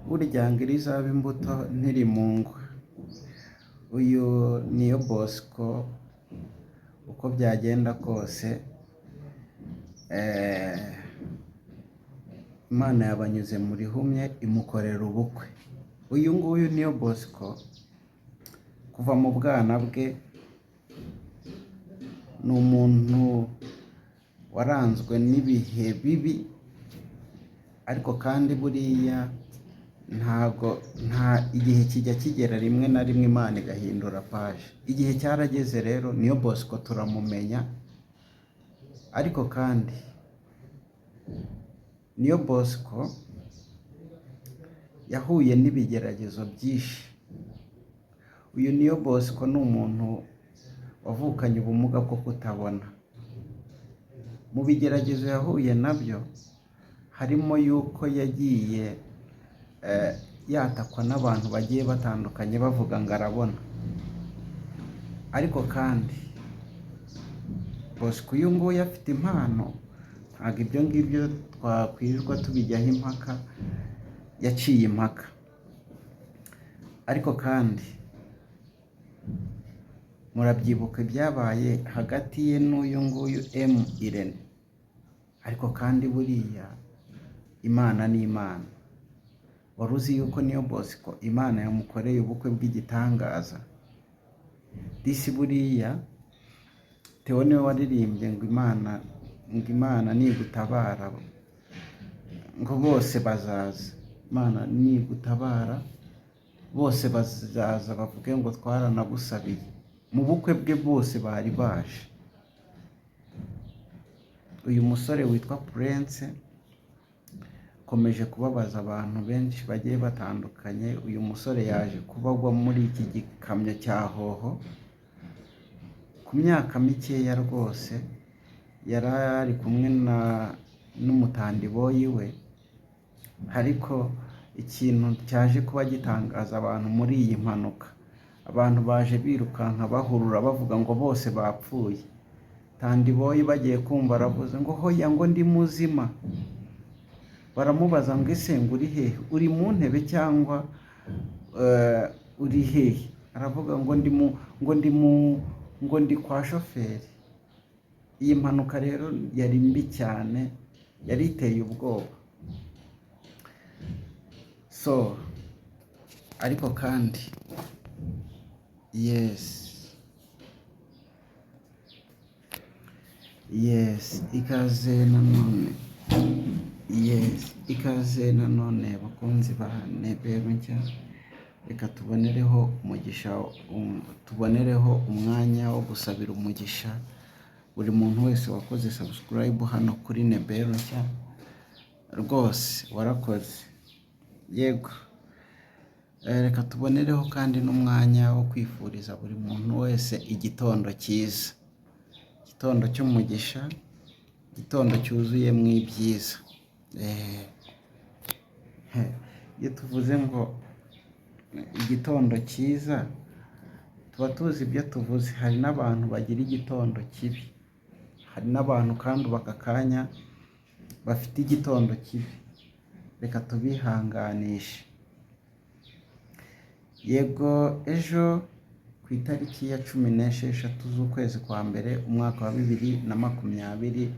Burya ngo irizaba imbuto ntirimungwa. Uyu Niyo Bosco, uko byagenda kose, Imana yabanyuze mu rihumye imukorera ubukwe. Uyu nguyu Niyo Bosco, kuva mu bwana bwe ni umuntu waranzwe n'ibihe bibi, ariko kandi buriya ntago nta igihe kijya kigera rimwe na rimwe Imana igahindura paje. Igihe cyarageze rero Niyo Bosco turamumenya, ariko kandi Niyo Bosco yahuye n'ibigeragezo byinshi. Uyu Niyo Bosco ni umuntu wavukanye ubumuga bwo kutabona. Mu bigeragezo yahuye nabyo harimo yuko yagiye yatakwa n'abantu bagiye batandukanye bavuga ngo arabona. Ariko kandi Bosco uyu nguyu afite impano, ntabwo ibyo ngibyo twakwirirwa tubijyaho impaka, yaciye impaka. Ariko kandi murabyibuka ibyabaye hagati ye n'uyu nguyu M Irene. Ariko kandi buriya Imana ni Imana. Wari uzi yuko Niyo Bosco Imana yamukoreye ubukwe bw'igitangaza? Disi buriya Theo niwe waririmbye ngo Imana nigutabara ngo bose bazaza. Imana nigutabara bose bazaza bavuge ngo twaranagusabiye. Mu bukwe bwe bose bari baje. Uyu musore witwa Prince akomeje kubabaza abantu benshi bagiye batandukanye. Uyu musore yaje kuba agwa muri iki gikamyo cya Hoho ku myaka mikeya rwose, yari ari kumwe na n'umutandiboyi we, ariko ikintu cyaje kuba gitangaza abantu muri iyi mpanuka, abantu baje birukanka bahurura bavuga ngo bose bapfuye. Tandiboyi bagiye kumva aravuze ngo hoya, ngo ndi muzima. Baramubaza ngo ese ngo uri hehe, uri mu ntebe cyangwa uri hehe? Aravuga ngo ndi kwa shoferi. Iyi mpanuka rero yari mbi cyane, yari iteye ubwoba. So ariko kandi yes, ikaze nanone, yes, ikaze nanone bakunzi ba Nebero Nshya. Reka tubonereho umugisha, tubonereho umwanya wo gusabira umugisha buri muntu wese wakoze subscribe hano kuri Nebero Nshya. Rwose warakoze, yego. Reka tubonereho kandi n'umwanya wo kwifuriza buri muntu wese igitondo cyiza, igitondo cy'umugisha, igitondo cyuzuyemo ibyiza. Iyo tuvuze ngo igitondo cyiza tuba tuzi ibyo tuvuze. Hari n'abantu bagira igitondo kibi, hari n'abantu kandi ubu aka kanya bafite igitondo kibi. Reka tubihanganishe. Yego, ejo ku itariki ya 16 z'ukwezi kwa mbere umwaka wa 2026,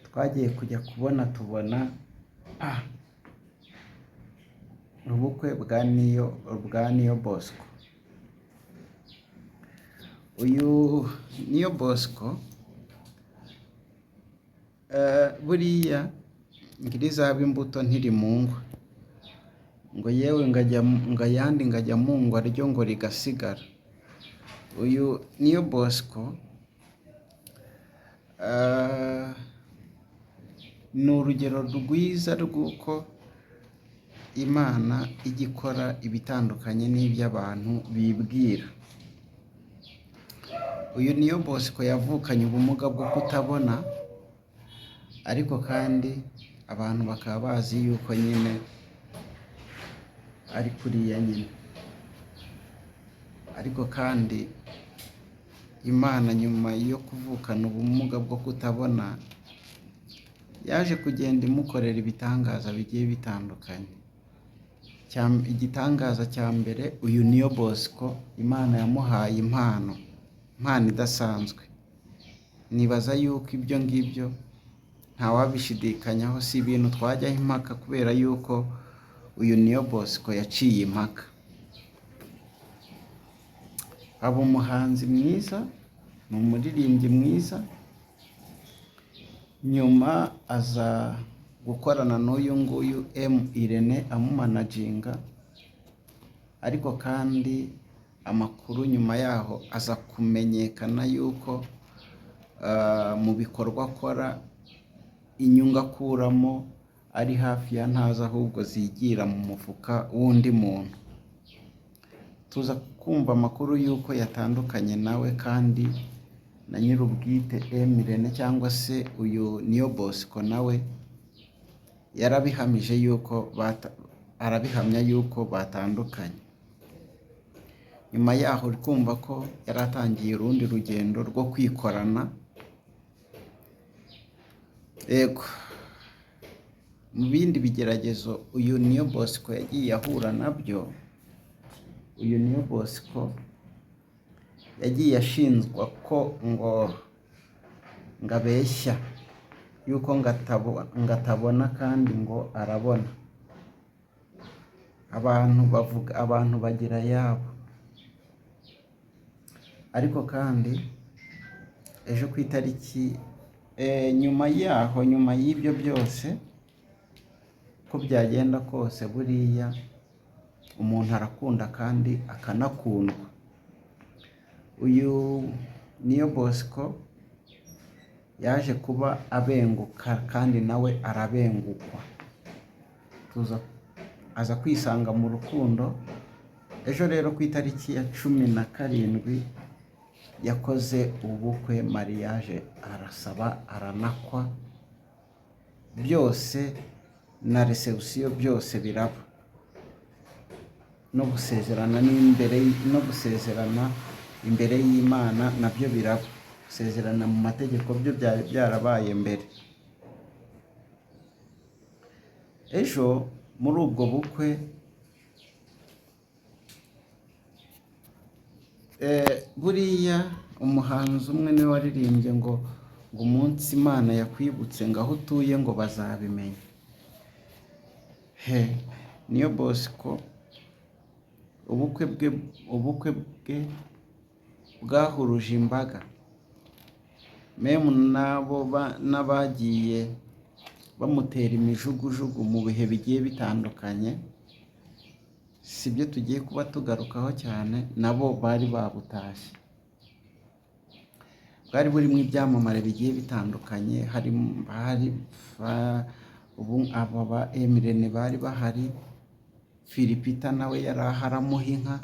twagiye kujya kubona tubona ubukwe bwa Niyo Bosco. Uyu Niyo Bosco, buriya ngo irizaba imbuto ntirimungwa, ngo yewe ngajya ngo ayandi ngajya mungwa ryo ngo rigasigara. Uyu Niyo Bosco ni urugero rwiza rw'uko Imana ijya ikora ibitandukanye n'iby'abantu bibwira. Uyu Niyo Bosco yavukanye ubumuga bwo kutabona, ariko kandi abantu bakaba bazi yuko nyine ari kuriya nyine. Ariko kandi Imana nyuma yo kuvukana ubumuga bwo kutabona Yaje kugenda imukorera ibitangaza bigiye bitandukanye. Igitangaza cya mbere, uyu Niyo Bosco Imana yamuhaye impano, impano idasanzwe. Nibaza yuko ibyo ngibyo ntawabishidikanyaho, si ibintu twajyaho impaka kubera yuko uyu Niyo Bosco yaciye impaka. Aba umuhanzi mwiza, ni umuririmbyi mwiza, nyuma aza gukorana n'uyu nguyu M Irene amumanaginga, ariko kandi amakuru nyuma yaho aza kumenyekana yuko mu bikorwa akora inyungu akuramo ari hafi ya ntazo, ahubwo zigira mu mufuka w'undi muntu. Tuza kumva amakuru y'uko yatandukanye nawe, kandi na nyir'ubwite M Irene cyangwa se uyu Niyo Bosco nawe yarabihamije yuko arabihamya yuko batandukanye. Nyuma yaho uri kumva ko yari atangiye urundi rugendo rwo kwikorana. Yego, mu bindi bigeragezo uyu Niyo Bosco yagiye ahura nabyo, uyu Niyo Bosco yagiye ashinjwa ko ngo abeshya, yuko ngo atabona kandi ngo arabona. Abantu bavuga, abantu bagira ayabo. Ariko kandi ejo ku itariki, nyuma yaho, nyuma y'ibyo byose, uko byagenda kose buriya umuntu arakunda kandi akanakundwa. Uyu Niyo Bosco yaje kuba abenguka kandi nawe arabengukwa, aza kwisanga mu rukundo. Ejo rero ku itariki ya 17 yakoze ubukwe, mariage, arasaba aranakwa, byose na reception byose biraba, no gusezerana n'imbere, no gusezerana imbere y'Imana nabyo biraba. Gusezerana mu mategeko byo byari byarabaye mbere. Ejo muri ubwo bukwe buriya umuhanzi umwe niwe waririmbye ngo umunsi Imana yakwibutse ngo aho utuye ngo bazabimenya. He, Niyo Bosco ubukwe bwe bwahuruje imbaga, memu n'abo n'abagiye bamutera imijugujugu mu bihe bigiye bitandukanye, si byo tugiye kuba tugarukaho cyane, nabo bari babutashye. Bwari burimo ibyamamare bigiye bitandukanye, hari ubu aba ba M Irene bari bahari, Philipita nawe yari ahari amuha inka,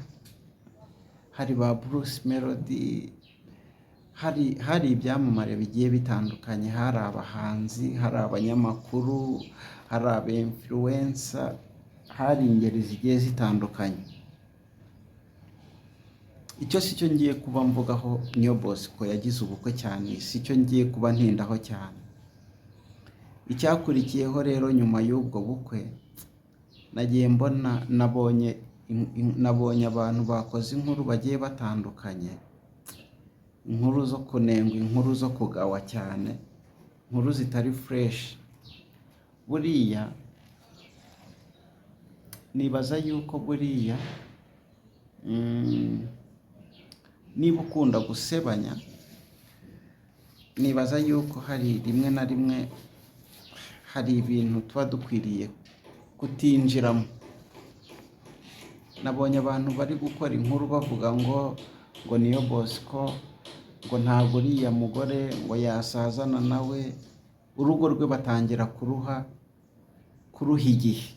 hari ba Bruce Melody, hari ibyamamare bigiye bitandukanye, hari abahanzi, hari abanyamakuru, hari aba influencer, hari ingeri zigiye zitandukanye. Icyo si cyo ngiye kuba mvugaho Niyo Bosco yagize ubukwe cyane, si cyo ngiye kuba ntindaho cyane. Icyakurikiyeho rero nyuma y'ubwo bukwe, nagiye mbona, nabonye abantu bakoze inkuru bagiye batandukanye, inkuru zo kunengwa, inkuru zo kugawa cyane, inkuru zitari fresh. Buriya nibaza yuko buriya niba ukunda gusebanya, nibaza yuko hari rimwe na rimwe hari ibintu tuba dukwiriye kutinjiramo. Nabonye abantu bari gukora inkuru bavuga ngo Niyo Bosco ngo ntabwo uriya mugore ngo yasazana nawe, urugo rwe batangira kuruha igihe.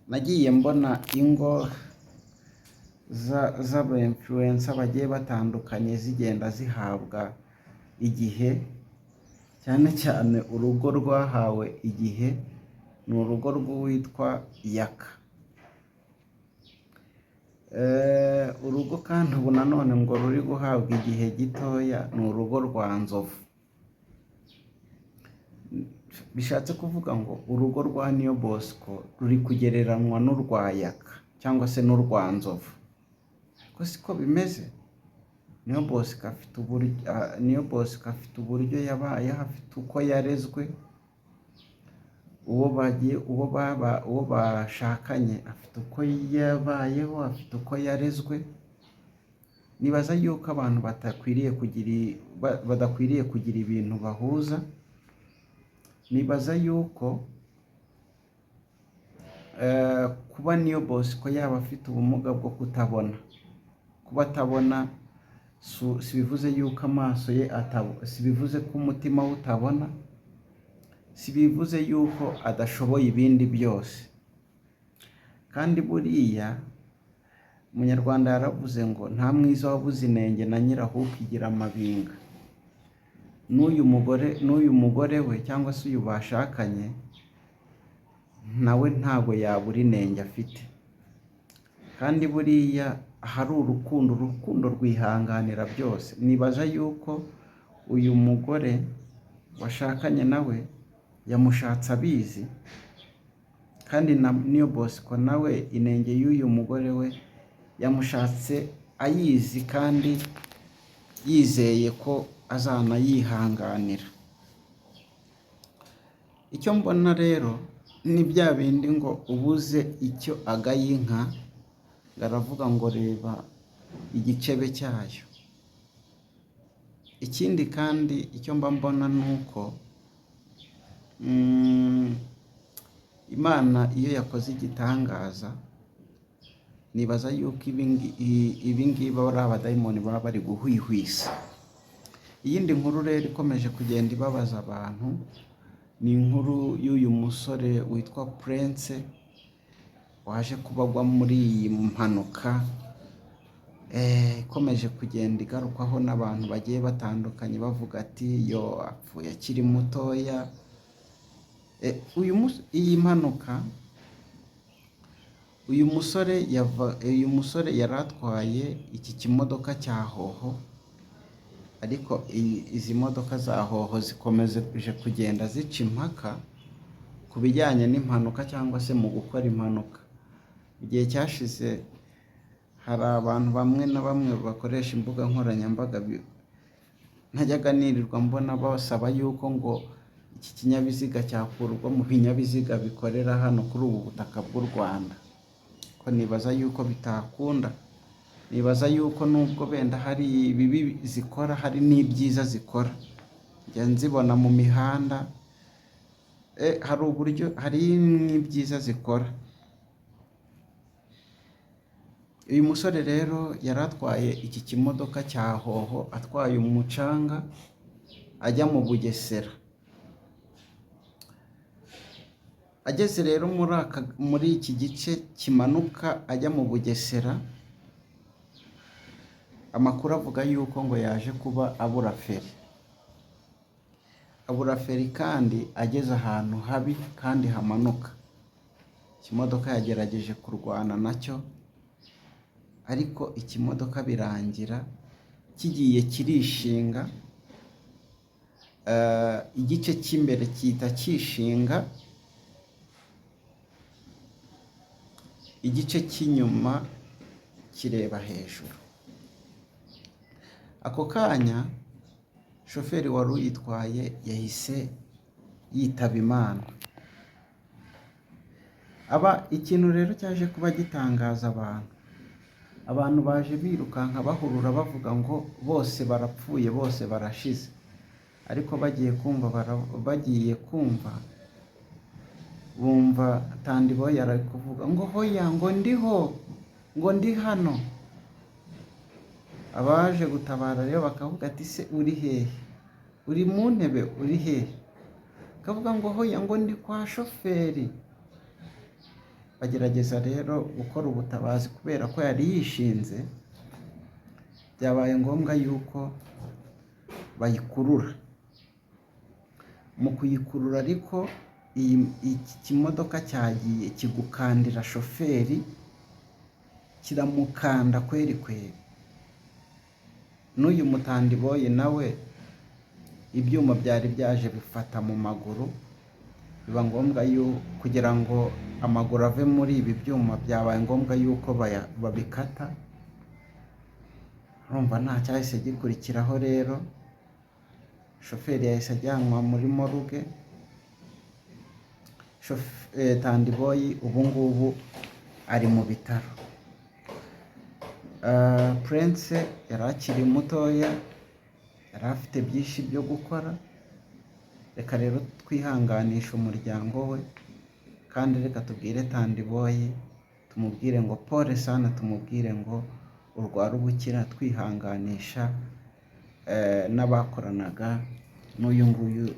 Nagiye mbona ingo z'aba influencer bagiye batandukanye zigenda zihabwa igihe, cyane cyane urugo rwahawe igihe ni urugo rw'uwitwa Yaka. Urugo kandi ubu nanone ngo ruri guhabwa igihe gitoya ni urugo rwa Nzovu. Bishatse kuvuga ngo urugo rwa Niyo Bosco ruri kugereranywa n'urwa Yaka cyangwa se n'urwa Nzovu, ariko siko bimeze. Niyo Bosco afite uburyo yabayeho, afite uko yarezwe, uwo bagiye uwo baba uwo bashakanye afite uko yabayeho, afite uko yarezwe. Nibaza yuko abantu badakwiriye kugira ibintu bahuza. Nibaza yuko kuba Niyo Bosco yaba afite ubumuga bwo kutabona, kuba atabona si bivuze yuko amaso ye, si bivuze ko umutima we utabona, si bivuze yuko adashoboye ibindi byose. Kandi buriya Umunyarwanda yaravuze ngo nta mwiza wabuze inenge na nyirahuku igira amabinga. N'uyu mugore we cyangwa se uyu bashakanye nawe ntabwo yabura inenge afite. Kandi buriya ahari urukundo, urukundo rwihanganira byose. Nibaza yuko uyu mugore washakanye nawe yamushatse abizi, kandi na Niyo Bosco nawe inenge y'uyu mugore we yamushatse ayizi kandi yizeye ko azanayihanganira. Icyo mbona rero ni bya bindi ngo ubuze icyo agaya inka, ngo aravuga ngo reba igicebe cyayo. Ikindi kandi icyo mba mbona ni uko Imana iyo yakoze igitangaza, nibaza yuko ibi ngibi ari abadayimoni baba bari guhwihwisa. Iyindi nkuru rero ikomeje kugenda ibabaza abantu ni inkuru y'uyu musore witwa Prince waje kubagwa muri iyi mpanuka ikomeje kugenda igarukwaho n'abantu bagiye batandukanye, bavuga ati yo apfuye akiri mutoya. Iyi mpanuka, uyu musore yari atwaye iki kimodoka cya Hoho, ariko izi modoka za Hoho zikomeje kugenda zica impaka ku bijyanye n'impanuka cyangwa se mu gukora impanuka. Igihe cyashize hari abantu bamwe na bamwe bakoresha imbuga nkoranyambaga ntajyaga nirirwa mbona basaba yuko ngo iki kinyabiziga cyakurwa mu binyabiziga bikorera hano kuri ubu butaka bw'u Rwanda. Ko nibaza yuko bitakunda, nibaza yuko nubwo benda hari ibibi zikora, hari n'ibyiza zikora. Njya nzibona mu mihanda, hari uburyo hari n'ibyiza zikora. Uyu musore rero yari atwaye iki kimodoka cya Hoho, atwaye umucanga ajya mu Bugesera. Ageze rero muri iki gice kimanuka ajya mu Bugesera, amakuru avuga yuko ngo yaje kuba abura feri. Abura feri kandi ageze ahantu habi kandi hamanuka. Ikimodoka yagerageje kurwana nacyo, ariko ikimodoka birangira kigiye kirishinga, igice cy'imbere gihita kishinga, igice cy'inyuma kireba hejuru. Ako kanya shoferi wari uyitwaye yahise yitaba Imana. Aba ikintu rero cyaje kuba gitangaza abantu, abantu baje birukanka bahurura bavuga ngo bose barapfuye, bose barashize, ariko bagiye kumva bumva Tandiboyi ari kuvuga ngo hoya, ngo ndiho, ngo ndi hano. Abaje gutabara rero bakavuga ati se uri hehe? Uri mu ntebe uri hehe? Akavuga ngo hoya, ngo ndi kwa shoferi. Bagerageza rero gukora ubutabazi kubera ko yari yishinze, byabaye ngombwa yuko bayikurura. Mu kuyikurura ariko iki kimodoka cyagiye kigukandira shoferi, kiramukanda kweri kweri. N'uyu mutandiboyi nawe ibyuma byari byaje bifata mu maguru. Biba ngombwa kugira ngo amaguru ave muri ibi byuma, byabaye ngombwa yuko babikata. Urumva nta cyahise gikurikiraho. Rero shoferi yahise ajyanwa muri morgue. Tandiboyi ubu ngubu ari mu bitaro. Prince yari akiri mutoya, yari afite byinshi byo gukora. Reka rero twihanganishe umuryango we, kandi reka tubwire Tandiboyi, tumubwire ngo pole sana, tumubwire ngo urwara ubukira, twihanganisha n'abakoranaga n'uyu nguyu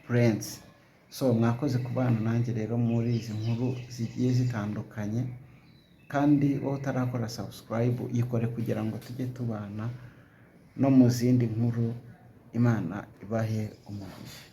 Prince. So mwakoze kubana nanjye rero muri izi nkuru zigiye zitandukanye, kandi wowe utarakora subscribe, yikore kugira ngo tujye tubana no mu zindi nkuru. Imana ibahe umugisha.